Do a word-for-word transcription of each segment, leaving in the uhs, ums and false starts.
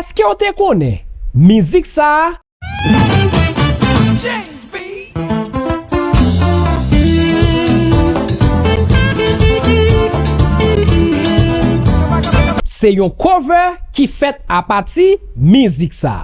Èske w te konnen mizik sa a? Se yon cover ki fèt apati mizik sa.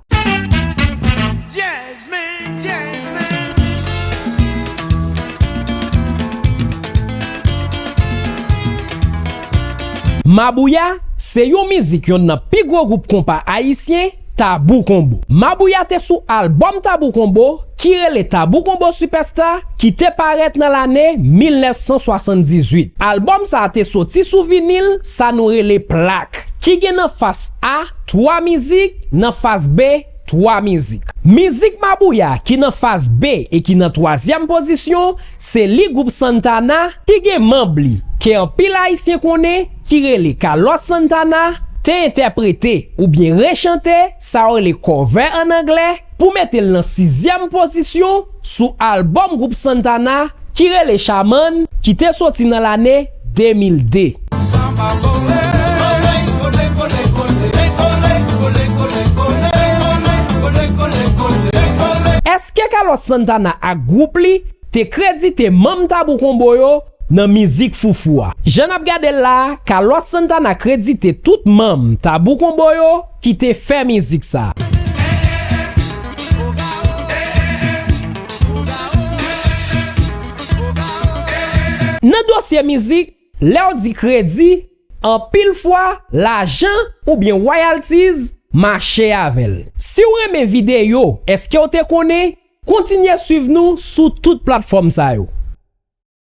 Mabouya se yon mizik yonn nan pi gwo gwoup konpa ayisyen, Tabou Konbo. Mabouya te sou albòm Tabou Konbo ki rele Tabou Konbo Superstar ki te parèt nan lane mil nèf san swasanndizwit. Albòm sa a te soti sou vinil sa nou rele plak, ki gen nan fas A twa mizik, nan fas B twa mizik. Mizik Mabouya ki nan fas B e ki nan twazyèm pozisyon, se li gwoup Santana ki gen manm li ke anpil ayisyen konnen ki rele Carlos Santana te entèprete oubyen rechante, sa yo rele cover ann anglè, pou mete l nan sizyèm pozisyon sou albòm gwoup Santana ki rele Shaman ki te soti nan lane de mil de. Èske Carlos Santana ak gwoup li te kredite manm Tabou Konbo yo nan mizik Foufou a? Jan n ap gade l la a, Carlos Santana kredite tout manm Tabou Konbo yo ki te fè mizik sa. Nan dosye mizik, lè w di kredi, anpil fwa, lajan oubyen royalties mache avè l. Si w renmen videyo, èske w te konnen? Kontinye swiv nou sou tout platfòm sa yo.